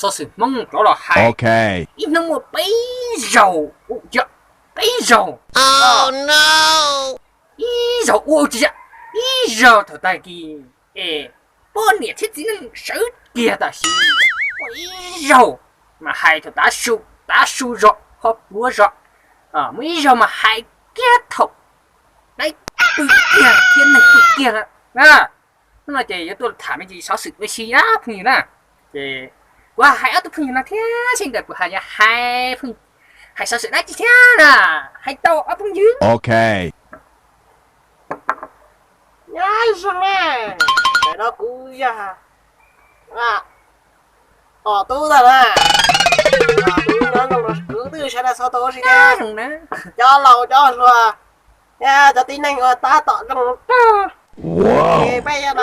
Xov xwm Hmoob rov los hais, ib hnub muaj peb zaug, peb zaug, ib zaug ua tsis yog, ib zaug thaum tag kis es poj niam thiab txiv neej sawv kiag tam sim, muaj ib zaug mas hais thaum tav su, tav su zog ho puav zog, muaj ib zaug mas hais kiag thaum dab pw kiag thiab neeg pw kiag na. Hnub no ces yuav tuaj tham me ntsis xov xwm ua si na phooj ywg na. Ces kuv hais ob tug phooj ywg no thiab seb nkawd puas hais, hais xov xwm dab tsi thiab na, hais tau ob phooj ywg. Nyob zoo na, ntawm no kuv yog Tom Tub ntag na. Tom Tub nyob zoo no, kuv twb sawv daws txhua tus ua si thiab. Cov laus cov hluas thiab cov tib neeg uas tab tom zoo kawg. Ces peb yog no,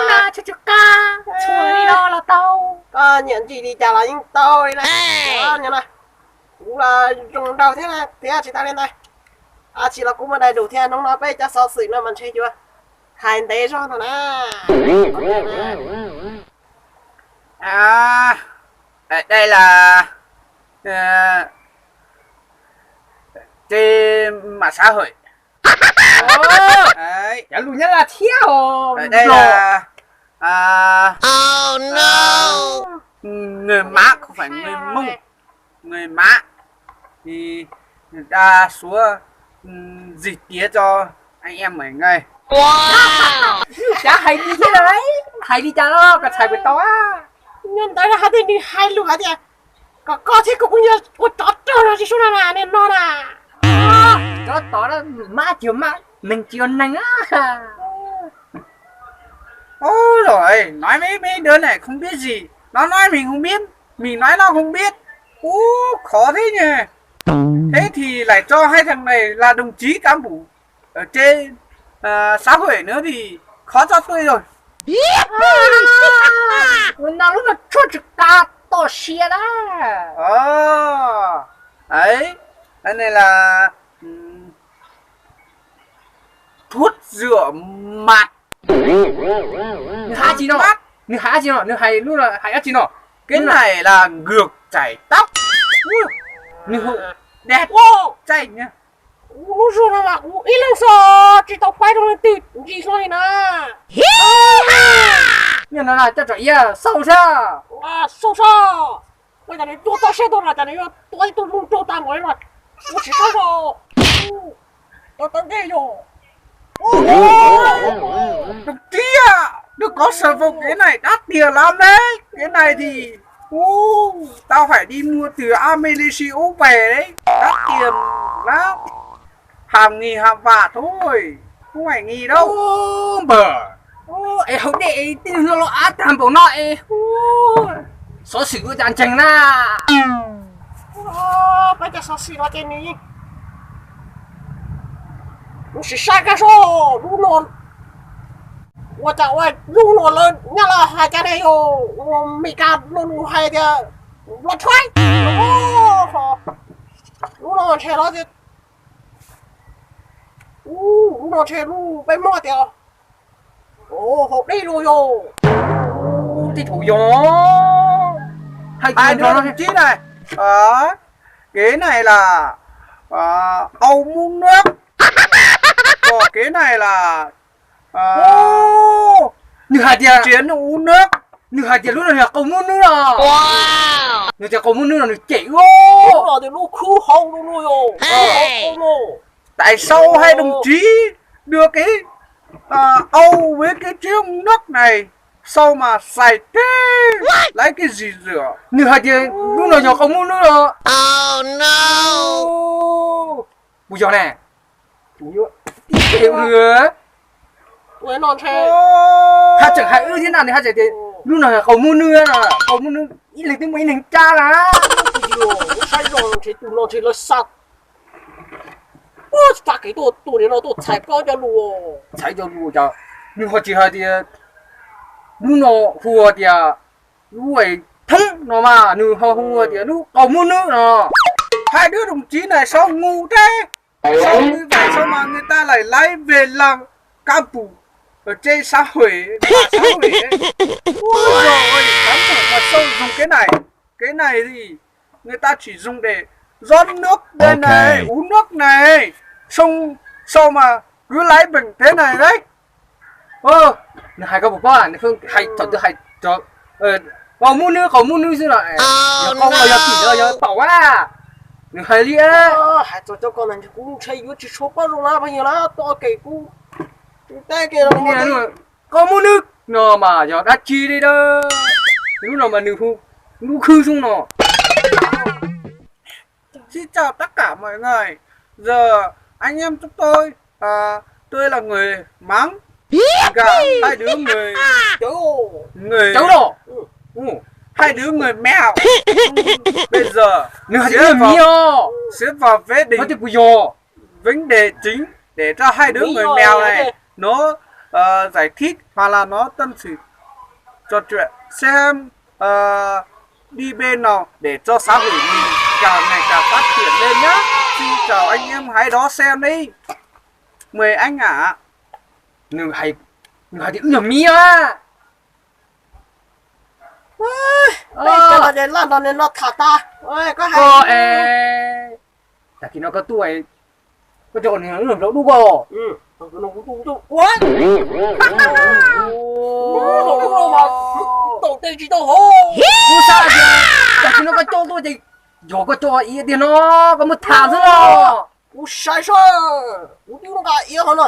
koj nyiam ntsis li cas los yeej tau li na. Kuv los zoo nraug thiab, thiab tsis tas li ntawd, tsis los kuv muaj dais lus thiab. Hnub no peb cov xov xwm no mas ntshe yuav hais ntev zog no na. Đây là, ờ, trên mạng xã hội. Cov lus Nyab Laj thiab. Đây là, à, à, người Mã, không phải người Mông. Người Mã thì người ta xuống, ừ, dịch tiếng cho anh em ở ngay. Cav hais li thiab na, hais li cas los koj txhais puas tau a? Nyob ntawd hais tias nws hais lus hais tias kom koj thiab kuv kuj yog ua tsov rog no tsis sub no na, nej no na. Tsov tom, mab tsis yog mab, neeg tsis yog neeg. Ôi rồi, nói với mấy đứa này không biết gì. Nó nói mình không biết, mình nói nó không biết. Ú, khó thế nhỉ. Thế thì lại cho hai thằng này là đồng chí cán bộ ở trên, à, xã hội nữa thì khó cho tôi rồi. Ua no lub no tshuaj tsis qab toj siab na. Ồ, đấy, cái này là, ừm, thuốc rửa mặt. Nws hais dab tsi no? Nws hais dab tsi no? Nws hais lub no hais dab tsi no? Cái này là ngược chải tóc. Nws hu, đẹp trai nha. Kuv lub zog no mas kuv ib leeg xwb tsis tau paib rau leej twg ntsis hlo li na. Nyob no coj tsam iab xauj sab. Xauj sab. Ua cas nws tuaj toj siab tuaj no cas nws yuav tua ib tug lub nraug tag npaum li no. Kuv tsis saib zoo. Tau tau dej yog. Đồng chí ạ, được có sờ vào cái này đắt tiền lắm đấy. Cái này thì, u, tao phải đi mua từ Malaysia về đấy. Đắt tiền lắm. Hàng nghìn hàng vạn thôi. Không phải nghìn đâu. Npawg, es haus dej es tij lo lo av tag npaum no es, xov xwm ua cas ntseeg na. Peb cov xov xwm no ces nws, kuv sim saib koj seb lub no ua cas ua lub no lawv nyob los hais cas ne yog ua Meskas lo lus hais tias los thaib. Lub no ntshe los tias, lub no ntshe lub peb muab tias haus dej los yog. Tij thaum yog hais tias đồng chí này, cái này là, à, âu múc nước. Còn cái này là, à, nws hais tias chiến ú nước. Nws hais tias lub no yog qau mub nub no. Nws tias qau mub nub no nws cem ua. Lub no tias lub khub hau no yog. Tại sao hai đồng chí đưa cái, à, âu với cái chiếc nước này sao mà xài thế? Lấy cái gì rửa? Nws hais tias lub no yog qau mub nub no. Puas yog ne? Haj tseem hais wb thiab na, nws haj tseem tias lub no qau mub nub no, qau mub nub ib leeg twb muaj ib leeg cab na. Saib zoo ntshe tus no ntshe lawv xa, xa kev tuaj, tuaj nim no tuaj txhais koj cov lus, txhais cov lus cas. Nws ho tsis hais tias lub no hu tias lub thoob no mas nws ho hu tias lub qau mub nub no. Hai đứa đồng chí này sao ngu thế? Sao như vậy sao mà người ta lại lấy về làm cán bộ ở trên xã hội, xã hội ấy. Ôi dồi ôi, cán bộ mà sao dùng cái này. cái này thì người ta chỉ dùng để rót nước đây này, uống nước này, sông sâu mà cứ lái bình thế này đấy. Nws hais koj puas paub, nws hais thaum twg hais, qhov muaj nws, qhov muaj nws xwb no, yog qhov los yog tim los yog paum a, nws hais li. Hais txog cov ko no kuv ntshai yuav tsis tshua paub zoo na, pheej yog na, tos kev kuv teb kev los. Qhov muaj nws no mas yog dab tsi li da, lub no mas nws hu lub khwb xwb no. Xin chào tất cả mọi người. Giờ anh em chúng tôi, à, tôi là người mắng, cả hai đứa người, người, hai đứa người mèo. Bây giờ sẽ vào, sẽ vào với đình, vấn đề chính để cho hai đứa người mèo này nó, ờ, giải thích hoặc là nó tâm sự trò chuyện xem, ờ, đi bên nào để cho xã hội mình càng ngày càng phát triển lên nhá. Xin chào anh em hãy đón xem đi. Mời anh ạ. Nws hais, nws hais tias wb yog miv a. Peb cov los ces laj nrog nws los tham tas. Koj hais, tag kis no koj tuaj, koj coj nws los nplog dub koj. Tau tej tsis tau hauv. Kuv xav hais tias tag kis no koj coj tuaj ces yog koj coj iav tiag no, koj muab tham xwb no. Kuv saib seb, kuv twb nqa iav hov no,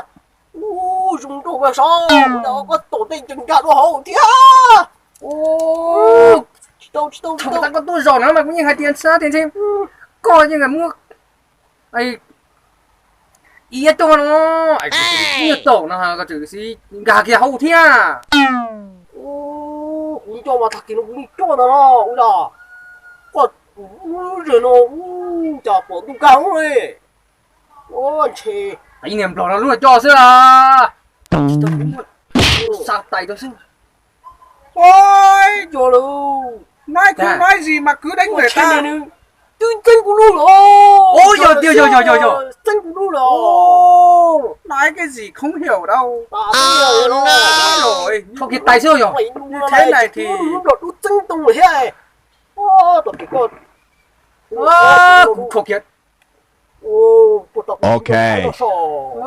ub, zoo nraug kawg sav, koj tom tej nkees nkag dua hauv thiab. Tsis tau, tsis tau, tsis tau. Koj tuaj zaum no mas kuv yeej hais tias xav tias ntshe koj yeej muab iav coj no, kuv twb taum no koj tseem nkag kiag hauv thiab. Kuv coj mas tag kis no kuv yeej coj ntag no, ua cas koj ub zem no ub cas pom ntuj nkag li. Ntshe niag nplog no lub no coj xwb. Xa tais rau xwb. Oj, yog lawm. Nói không nói gì mà cứ đánh người ta. Twb txeeb kuv lub los. Yog tiag, yog, yog, yog, yog. Txeeb kuv lub los. Nói cái gì không hiểu đâu. Rồi. Khau kiag tais xwb yog. Như thế này thì lub nplog dub txeeb tau lawm thiab. Tom kis koj, kuv khau kiag.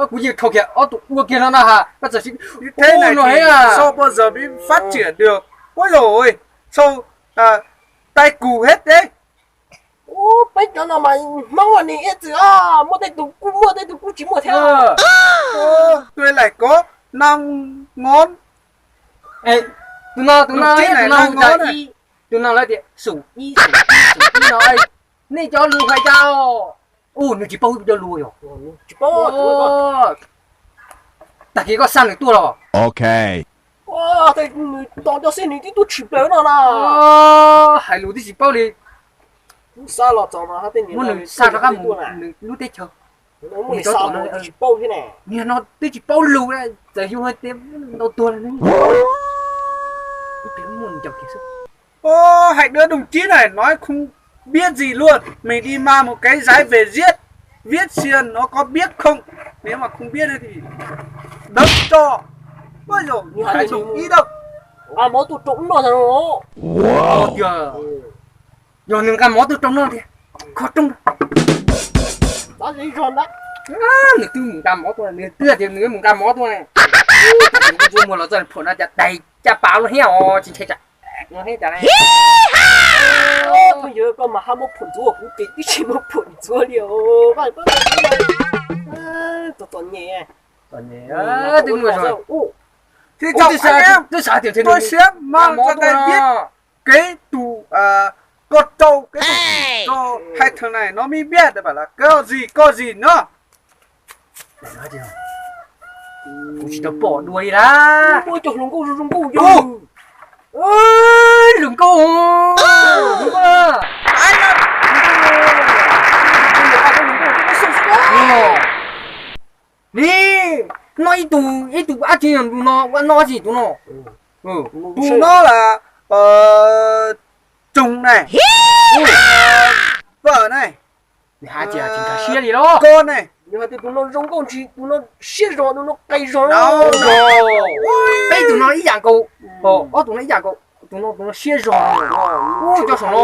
Kuv yeej khau kiag ob tug ua kiag no na ha, koj txawm siv. Thế này thì sao bao giờ mới phát triển được. Ôi dồi ôi, sao, à, tay cù hết đấy. Ub, peb cov no mas Hmoob niag ib txwm os, muaj tej tus kuj muaj tej tus kuj tsis muaj thiab. Tôi lại có năm ngón. Tus no, tus no, tus no, tus no lawv tias xum ib, xum ib, xum ib no. Nej cov lus hais cas os? Ub, nws tsis paub cov lus yog. Tag kis koj xa nws tuaj los. Nws tos cov xib nws twb tuaj tshwm plaws no na. Hais lus twb tsis paub li. Muab nws xa rov qab mus nws lub teb chaws. Niag no twb tsis paub lus, txawm yus hais tias ntau tuag li. Ơ, hai đứa đồng chí này nói không biết gì luôn. Mình đi mang một cái giấy về viết, viết xem nó có biết không. Nếu mà không biết thì đấm cho. Ôi dồi, không dùng ý đâu. Nqa mov tuaj rau no. Yog nws nqa mov tuaj rau no tiag, kho rooj. Nws twb mus nqa mov tuaj, nws twb tias nws mus nqa mov tuaj ne. Ntsuab muag los txog phuam no cas dais caj pas luaj thiab os, tsis ntshai tsam no thiab cas ne. Phooj ywg, koj mas hab muab phuam ntxuav kuv ces twb tsis muab phuam ntxuav li os. Txom txom nyem. Twb muaj zog. Twb xav tias nws nqa mov tuaj no. Cái tù, à, con trâu, cái tù chỉ cho hai thằng này nó mới biết để bảo là có gì, có gì nữa. Kuv tsis tau pom dua li lawm. Ua cov hluas nkauj zoo zoo nkauj yog. Hluas nkauj. Ni, no ib tug, ib tug dab tsi no, tus no ua no dab tsi tus no? Tus no là, ờ, Trùng này. Vợ này. Nws hais tias tsis nkag siab li los? Con này. Nws hais tias tus no zoo nkauj ntsis, tus no siab zog, tus no qis zog. Peb tus no ib yam nkaus, ob tug no ib yam nkaus. Tus no tus no siab zog. Ub, cov saum no,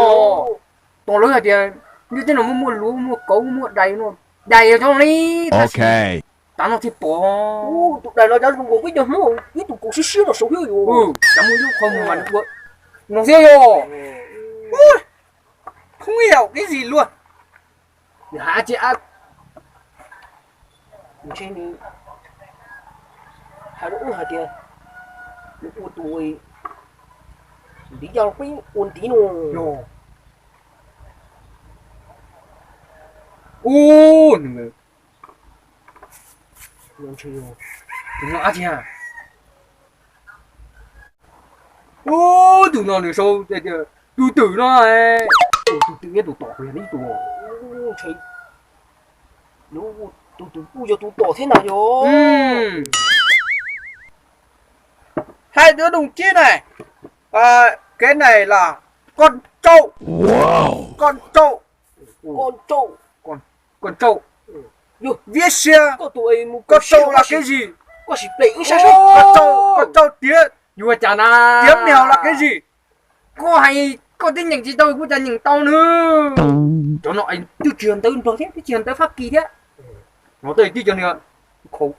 tom lawv hais tias nyob teb no muaj muaj luav muaj kauv muaj dais no, dais cov no li. Tav no thiaj pom. Tus dais no cov zoo nkaus peb cov Hmoob ib tug kaus siab siab no saum thiab yus. Cov muaj ib lub qhov muag mas nws ua no thiab yog. Không hiểu cái gì luôn. Nws hais dab tsi, nws hais rau wb hais tias nws ua tus ntiv, yog peb ua ntiv no. Ub, nws, tus no dab tsi a? Ub, tus no nws sau tias tus twm no, tus twm ib tus tom kuv yog ib tug. Tus twm kuj yog tus tom thiab na yog. Hai đứa đồng chí này, cái này là con trâu. Con trâu. Con trâu. Con trâu. Viết xem con trâu là cái gì? Con trâu là cái gì? Con trâu tiết, tiết mèo là cái gì? Koj hais koj twb nyeem tsis tau kuv cas nyeem tau nws. Cov no twb tsis yog ntawv Nplog thiab, twb tsis yog ntawv Fab Kis thiab. No twb tsis yog ntawv, tsis yog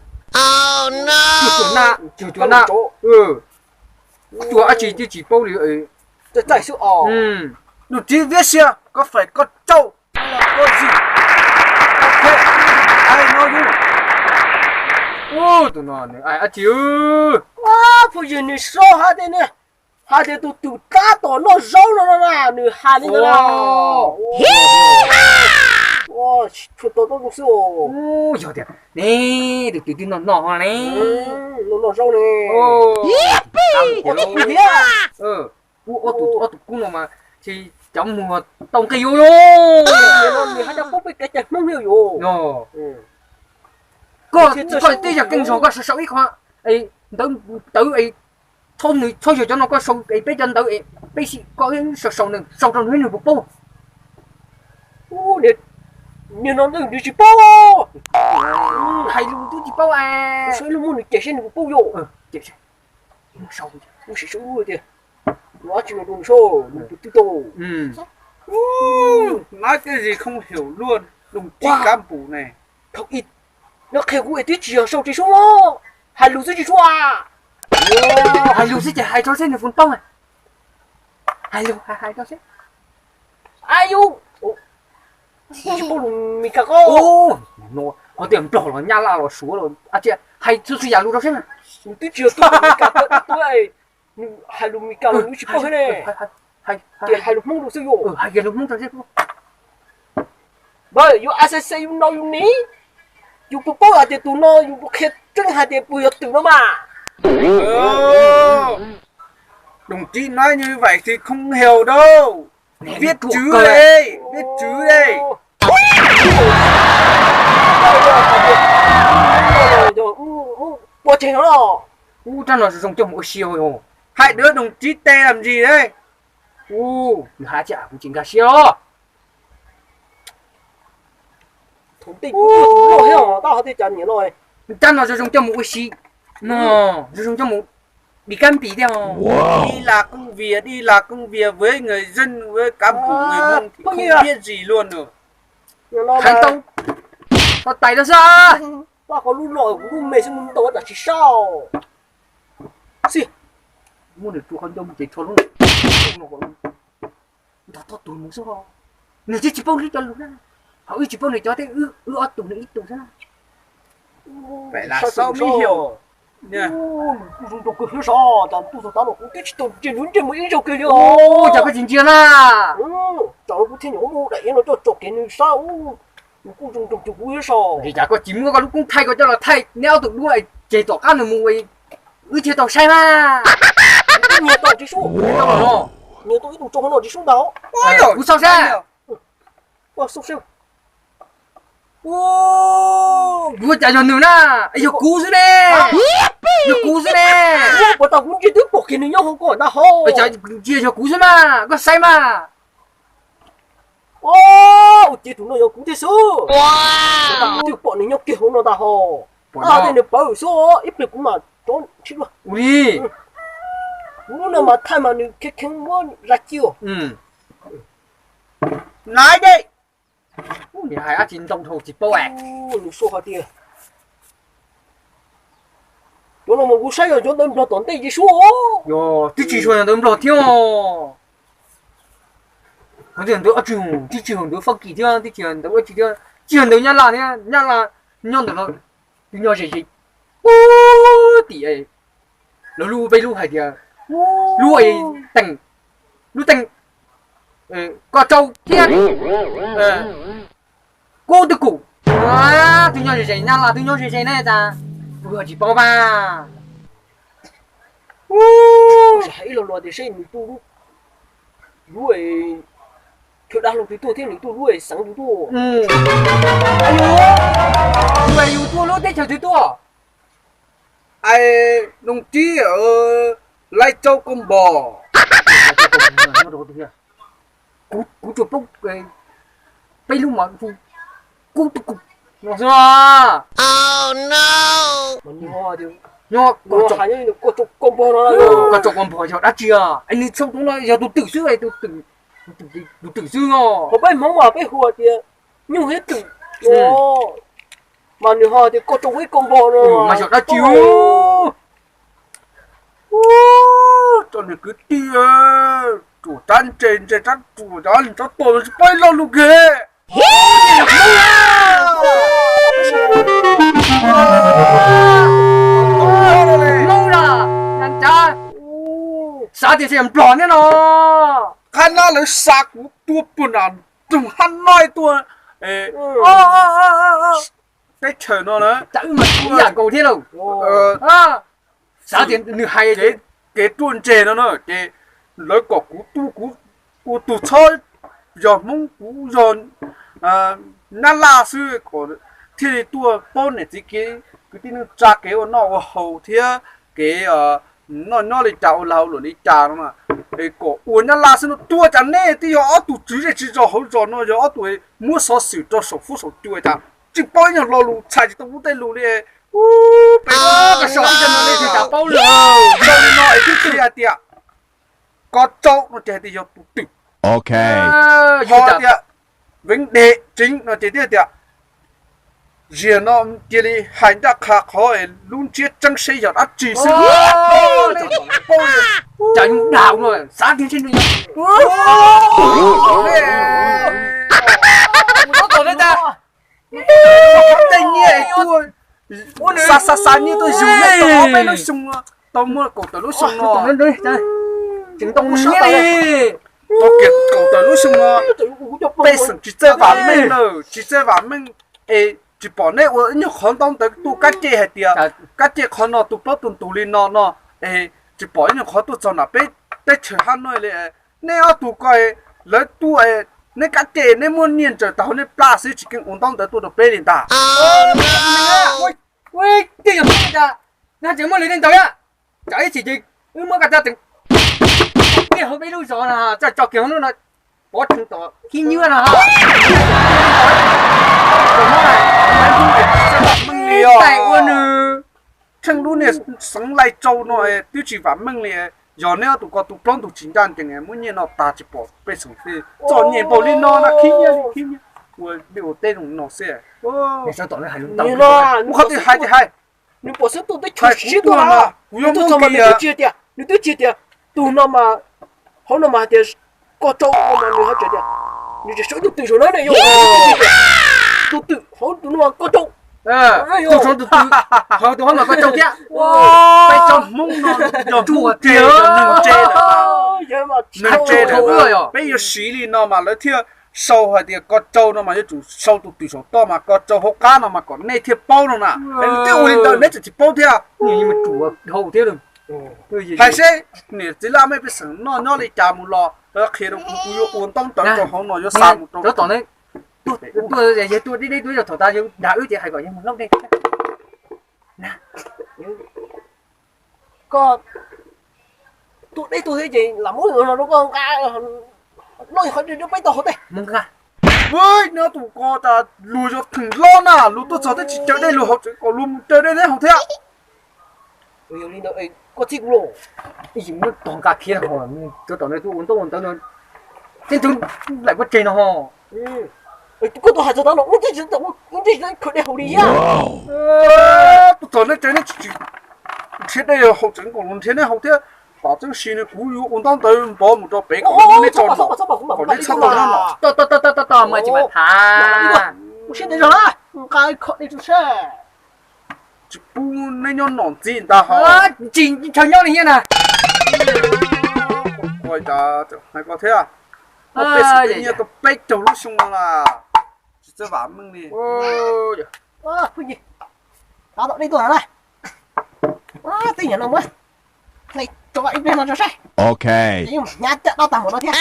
cuas na, tsis yog cuas na, tsis yog cuas dab tsi twb tsis paub li. Đồng chí viết xem có phải con trâu hay là con gì? Ok, I know you. Tus no nws hais dab tsi? Phooj ywg, nws sau hais tias, hais tias tus twm tab tom noj zaub no na, nws hais li ntawd na. Tshua tau tau xwb. Yog tias ne, tus twm twb noj noj ne, noj zaub ne. Ub, ob tug kub no mas tsis cov muag tau nqi yuav. Nws hais cov paub peb kev cai Hmoob thiab yus. Koj, koj twb yog keej zog koj sau sau ib qho ntawv, ntawv, txhob nws txhob yog cov no koj sau peb cov ntawv, peb sim koj sau sau nws sau rau nws puas paub. Niag no nws tsis paub. Hais lus twb tsis paub. Sau ib lub muab nws cem seb nws puas paub yus. Sim sau tias ua dab tsi no rau nws saib nws puas twb tau. Nói cái gì không hiểu luôn, đồng chí cán bộ này. Thaum ub no qhia kuv es twb tsis yog sau tsis suav, hais lus xwb tsis suav. Hais lus xwb ces hais tso seb nws puas paub. Hais lus hais tso seb. Ayu, tsis paub lus Mis Kas ko. Qhov tias Nplog los Nyab Laj los Suav los dab tsi, hais txhua txhua yam lus rau seb na. Nws twb tsis yog tuaj Mis Kas, tuaj, nws hais lus Mis Kas los nws tsis paub thiab ne. Ces hais lus Hmoob rau xwb yus. Hais lus Hmoob rau seb. Npawg, yus A C C yus no yus nim, yus puas paub hais tias tus no yus puas qhia tseeb hais tias puas yog twm no mas. Đồng chí nói như vậy thì không hiểu đâu. Viết chữ đi, viết chữ đi. Ua tseg no. Ub, rab no zoo zoo coj mus ua si. Hai đứa đồng chí tê làm gì đấy? Ub, nws hais tsis, kuv tsis nkag siab os. Rab no zoo zoo coj mus ua si no, zoo zoo coj mus bi kab npis thiab. Đi là công việc, đi là công việc với người dân, với cán bộ người Mông thì không biết gì luôn rồi. Hais tau, tau tais rau xwb. Pab qhov lub no kuv lub me xwb mus tau ua dab tsi saib. Xib, muab nws tsuav qhov ncauj mus ces rho lub no kom nrog thoj tus mus xwb. Nws twb tsis paub lub cov lus na, ho wb tsis paub nws cov thiab, wb ob tug nws ib tug xwb na. Vậy là sáu mươi triệu. Nws kuj zoo nraug kawg thiab sav, cas ntuj txog tav no kuv twb tsis tau ntsia nws ntsej muag ib zaug kiag li os. Cas koj tsis ntsia na? Tsam no kuv thiaj nyuam qhuav muab daim iab no coj tsom kev nws saib, nws kuj zoo nraug cuag kuv thiab sav. Li cas koj tsis muab koj lub koob thaij koj coj los thaij neb ob tug duab tseg tom qab nws mus, wb thiaj tau saib na. Nyiag tau tsis sub, nyiag tau ib tug tso hauv no tsis sub ntag. Kuv xauj saib. Kuv cas yog nws na, yog kuv xwb ne. Yog kuv xwb ne. Puas tau kuv ntsia twb pom kiag nws nyob hauv ko ntag hos. Ntsia yog kuv xwb mas, koj saib mas. Ua ciav tus no yog kuv thiab xwb. Twb pom nws nyob kiag hauv no ntag hos. Tej nws pawv xwb, ib pliag kuv mam rov sib dua. Ua li. Kuv lub no mas thaij mas nws kheev kheev muab zaj ci. Nai de. Nws hais dab tsi ntau dhau tsis paub. Nws sau hais tias, cov no mas kuv saib yog cov ntawv Nplog tom ntej ces suav. Yog twb tsis suav yog ntawv Nplog thiab. Ntawv ob tsis, twb tsis yog ntawv Fab Kis thiab, twb tsis yog ntawv dab tsi thiab, tsis yog ntawv Nyab Laj thiab, Nyab Laj nyob ntawm no twb nyob ze ze. Ub, tim lawv lub, peb lub hais tias lub teem, lub teem Koj Tsau thiab Kub Twj Kum, twb nyob ze ze, Nyab Laj twb nyob ze ze ne tas, kuv tsis paub mas. Ib los los tias seb nws tuaj lub, lub chaw dab laug twg tuaj thiab nws tuaj lub xeev twg tuaj. Yus tuaj lub teb chaws twg tuaj? Ai, Noo Tib, Laij Tsau Koo Npos. Kuv tsuas paub peb lub mas hu Kub Twj Kum no xwb. Koj Tsau Koo Npos yog dab tsi? Es nws sau tus no yog tus twm xwb, tus twm xwb no. Hos peb Hmoob mas peb hu tias nyuj thiab twm, mas nws ho tias Koj Tsau thiab Koo Npos no mas yog dab tsi? Cov niag kwv tij, ruam rab ntse ntse rab ruam, cov tsis paub ib lo lus kiag. Xav tias Nplog thiab no. Qhab no lawv xa kuv tuaj puag nram nroog Hab Noib tuaj teb chaws no na. Wb mas ib yam nkaus thiab lauj. Xav tias nws hais kev ruaj ntseg no na, ces lawv kom kuv tuaj, kuv ua tus txhob yog Hmoob, kuv yog Nyab Laj xwb kom thiaj li tuaj paub niam txiv kev, kwv tij neej tsa kev ua noj ua haus thiab kev noj nyob li cas ua lag ua luam li cas no. Es kom ua Nyab Laj xwb no, tuaj cas nej twb yog ob tug tswv zej tswv zos hauv zos no, yog ob tug muab xov xwm rau saum fuab saum cua cas tsis paub ib nyuag lo lus, txhais tsis tau lub tej lus li. Ub, peb tsis paub li no es twb tsis hais tias Koj Tsau no ces hais tias yog tus twm. Ho tias Veev Dej Tseev no ces thiaj tias ziag no cia li hais ncaj qha qhov lub ntsiab tseeb seb yog dab tsi xwb. Cas yus dag no xav tias tej nyiaj tuaj, xa xa xa nyiaj tuaj yug nej tau ob peb lub xyoo no, tau muaj kaum tawm lub xyoo no. Tseem ntoo li, tau kiag kaum tawm lub xyoo no, pej xeem tsis txawj vam meej lawm, tsis txawj vam meej es tsis pom nej ua ib nyuag qhov ntaub ntawv tuaj kab cej hais tias kab cej qhov no tus plaub tus ntug li no no, es tsis pom ib nyuag qhov tuaj txog nram peb teb chaws Hab Noib li. Nej ob tug ko, lawv tuaj, neb kab cej neb muab nyiaj ntsaws tag hauv nej plab xwb, tsis keeb ua ntaub ntawv tuaj rau peb li ntag. Ua, ua, ua, tij yog peb tas, nag tseem muaj lwm li ntawd a. Tsam ib chim ces wb muab koj cov tseem tiaj hauv peb lub zos no, tso tso kiag hauv lub no, pov tseg tom khib nyiab no. Tais ua nws, tsheej lub niag xeev Laij Tsau no twb tsis vam meej li. Yog neb ob tug ko tus plaub ntug tsis ncaj ncees, muab nyiaj no tag tsis pom pej xeem, txom nyem npaum li no na, khib nyiab li khib nyiab, ua liaj ua teb zoo no xwb. Mus qhov twg hais ces hais. Nws pom xeeb tuaj teb chaws siab tuaj, kuv yuav muab tso mas nws twb tsis hais tias, nws twb tsis hais tias tus no mas, hauv no mas hais tias Koj Tsau no mas nws ho tseem tias, nws tseem sau ib tug twm saum no ne, yog tus twm hauv tus no mas Koj Tsau. Tus saum tus twm, hauv tus hauv mas Koj Tsau thiab. Peb cov Hmoob no yog Hmoob ntse, yog neeg ntse lawm, neeg ntse lawm, peb yuav siv li no mas lawv thiaj sau hais tias Koj Tsau no mas yuav tsum sau tus twm saum toj mas Koj Tsau hauv qab no mas kom nej thiaj paub no na. Es nws twb ua li ntawd neb tseem tsis paub thiab. Hais seb niam txiv laj mej pej xeem noj nyob li cas mus los lawv qhia rau kuv, kuv yuav ua ntaub ntawv rau hauv no yuav xa mus rau. Tuaj deb deb tuaj yog thaum tas yog dag wb ces hais kom yog mus hlauj dej. Koj tuaj deb tuaj thiab ces lam muab no rau koj nqa, no qhov peb tau hauv tej. Nyob tus ko tas luag yog theem lob na, luag tuaj txog twb tsis caw dej luag hauv tsev, kom luag mus caw dej neb hauv thiab. Yog li ntawd Koj txib kuv los. Ib yim muab tog nqa khiav ho, cov tom no tuaj ua ntaub ua ntawv no, teb ntug laim pov tseg no ho. Koj tuaj hais txog ntawd no, ua ntej ua ntej khaws dej haus li thiab. Tuaj txog neb tsev neb tsis nrhiav dej haus tseem kom los nrhiav neb haus thiab. Tam txeeb si no kuv yuav ua ntaub ntawv npov mus rau pem kom neb tso nom, kom neb txhob tau nyob nom. Tos tos tos tos tos, muaj tsis mam tham. Ua siab ntev zog na, nqa khaws dej tso seb. Tsis pub neb nyob nom ntxiv ntag ho. Tsis ntshaw nyob li thiab na. Ua cas hais ko thiab? Muaj peb xeem peb nyiaj tau peb caug lub xyoo no las, tsis txawj vam meej li. Phooj ywg, tab tom dej tuaj na. Tej nyuam no muab hlais tso ib pliag no tso saib. Ok. Ces yeej hnyav caj dab tag npaum no thiab.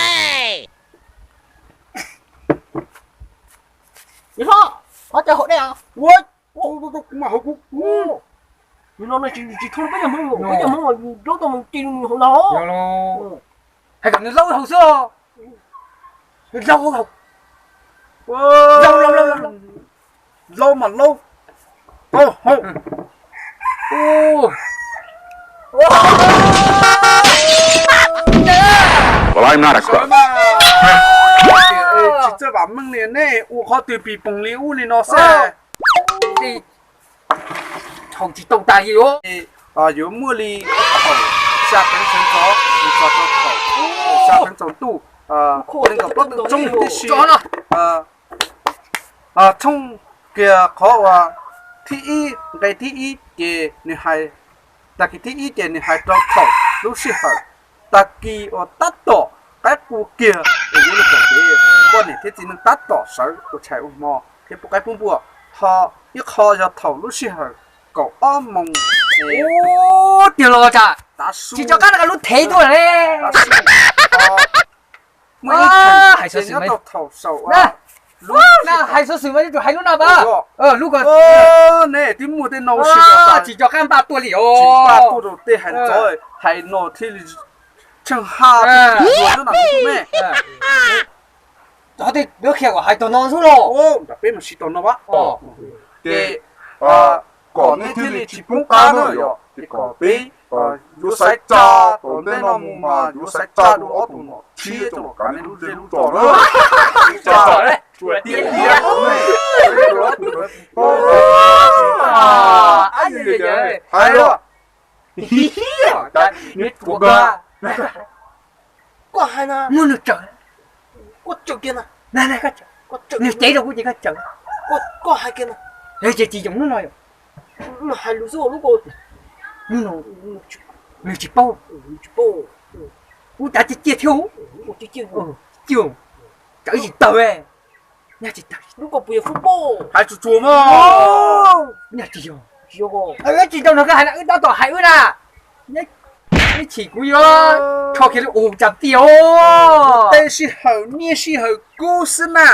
Yawg hlob, qhov cov haus dej os. Kuv mam haus kuv. Yog no tsis tsis thoob peb cov Hmoob, peb cov Hmoob mas yus zaub tau mus ces nws haus ntag. Hais kom nws laub haus xwb. Laub haus. Laub laub laub. Laub mas laub. Tau haus. Tsis txawj vam meej li nej ua qhov twg pis poog li ub li no xwb. Haus tsis tau tas li os. Yuav muaj li thaum xya teev sawv ntxov mus txog rau thaum xya teev tsaus ntuj, nees nkaum plaub teev tsoob tib si. Txhob kiag qhov uas thib ib, nqe thib ib ces nws hais, tag kis thib ib ces nws hais rau thaum lub sij hawm tag kis uas tab tom qaib qua kiag es yuav luag pom kev, poj niam thiab txiv neej tab tom sawv ua tshais ua hmo thiab pub qaib pub npua. Ho ib qho yog thaum lub sij hawm kaum ob moos. Ub, tiag los tsam, tsis tso qab rau lub thev tuaj li. Muaj ib hais xov xwm mas thaum saum, hais xov xwm mas yuav tsum hais lub no pas. Lub ko ne twb muaj tej no, tsis tso qab npaj tuaj li os. Npaj tuaj rau tej hais ntxov hais no thiaj li tsheej ha tuaj nyob na me. Cov tej lawv qhia kom hais tog no xwb los. Nram peb mas siv tog no a. Ces kom nej thiaj li tsis poob qab no yog ces kom peb yuav xaiv tsa, tom ntej no mus mas yuav xaiv tsa dua ob tug nom tshiab coj los kav nej lub zej lub zos na. Tsa tiag tiag, hais los. Koj hais na, muab nws tsaws, koj tsaws kiag na, nws cev rau kuv ces koj tsaws, koj hais kiag na. Ces tsis yoom lub no yom, hais lus xwb lub ko, lub no nws tsis paub, kuv cav ciaj ciaj thiab, ciaj, tsaws tsis tawg, lub ko puas yog fub poj, hais tsuas tsuas mas, tsis yog, tsis tau no koj hais na, wb tab tom hais wb na. Ib chim kuv yuav rho kiag li ua cas tiag os. Tej sij hawm niaj sij hawm kub xwb na.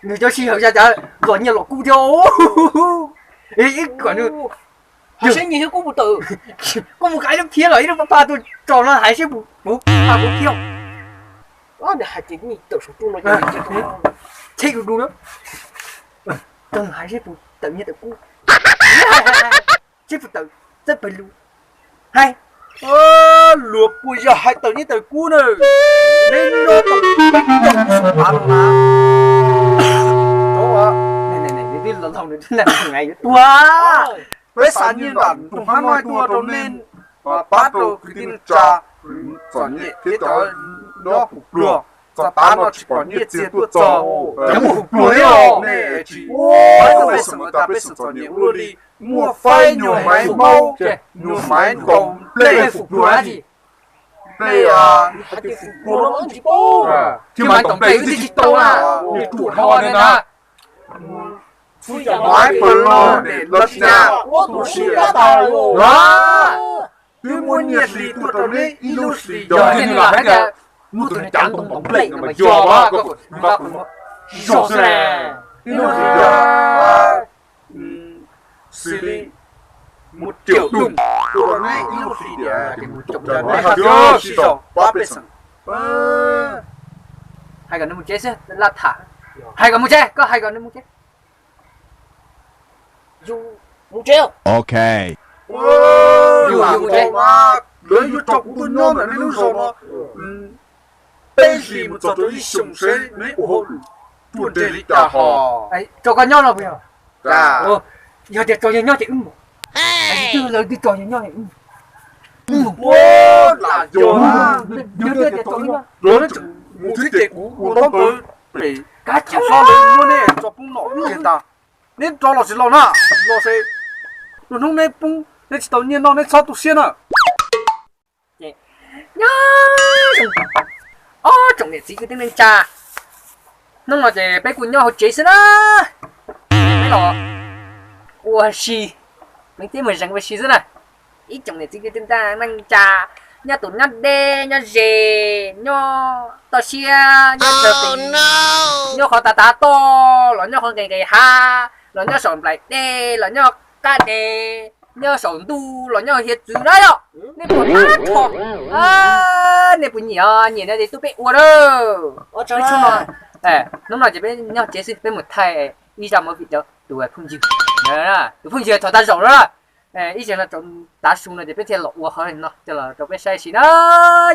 Nws cov sij hawm ya cas los nyiaj los kub thiab. Ib kom nws, hais seb nyiaj thiab kub puas tawm. Koj mus kav ib lub phiab los ib lub paj tuaj tso no hais seb puas pab kuv thiab. Nws hais tias nyiaj tawm saum ntuj no, cheb du du na. Tau hais seb puas tawm nyiaj tawm kub, seb puas tawm txawb pawg lug. Hais, luag puas yog hais tawm nyiaj tawm kub na? Neb nyob tau peb caug lub xyoo tas no na. Peb xav nyiaj nram nroog Hmoob Noj tuaj rau nej, pab rau kwv tij neej tsa txom nyem thiab cov nyob hauv pluag. Txog tav no tsis pom nyiaj txiag tuaj txog, cov muaj hauv pluag thiab os. Nej tsis pab rau peb xeem, tas peb xeem txom nyem ua luaj li, muaj faib nyuag maiv maub, nyuag maiv nkaus nplej, nplej, hais tias fum pluag no tsis paub, thiab maiv nkaus nplej wb twb tsis tau na, nws ruam dhau li na. Maiv pawg lug ne los tsis nyam, ua tus sib pab tag los. Twb muab nyiaj hli tuaj rau neb ib lub hlis, yog nyiaj hli los hais tias muaj tus neeg cav ntoo ntaus nplej no mas yog, koj kom nqa zog xwb ne. Ib lub hlis yog xws li mus riam dum tuaj rau neb ib lub hlis tias mus caum ncaws neb hais tias sib zog pab pej xeem. Hais kom nws mus tsev xwb, laj tham. Hais kom mus tsev, koj hais kom nws mus tsev. Mus tsev. Lawv yuav coj kuv tuaj nyob ntawm nej lub zos no peb hlis mus txog rau ib xyoos seb neb ua hauj lwm ruaj nreg li cas hos. Tso koj nyob no puas yog? Yog tias tso yawg nyob ces wb mus. Twb lawv twb tso yawg nyob ces wb mus. Lam yog yog tias tso yawg nyob, lawv tseem mus txhib ces kuv ua ntaub ntawv pem kav tsij hlob lawv muab neb tso poob nom ub kiag tas. Neb rov los tsis los na, los ces lwm hnub neb poob neb tsis tau nyiaj noj neb txhob tu siab na. Nyob zoo ob tsoom niam txiv kwv tij neej tsa, hnub no ces peb kuj nyob hauv tsev xwb na. Peb los ua si, peb twb mus zees ua si xwb na. Ib tsoom niam txiv kwv tij neej tsa, nyob tus nyob deb nyob ze, nyob toj siab nyob tsawg pes, nyob qhov tav tav toj los nyob qhov nqes nqes hav los nyob saum nplaim dej los nyob qab deg, nyob saum ntuj los nyob hiav txwv na yom. Nej puas thab rho? Nej puas nyiam? Nyiam no ces tuaj peb ua na. Hnub no ces peb nyob tsev xwb, peb mus thaij ib zaj movie rau tus phooj ywg, tus phooj ywg thaum tag zaum no. Ib zaug no rau tav su no ces peb thiaj los ua qhov no coj los rau peb saib sim na.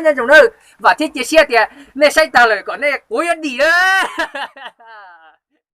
Nyob zoo na, vam thiab cia siab tias nej saib tag lawm kom nej quav yuav dim na.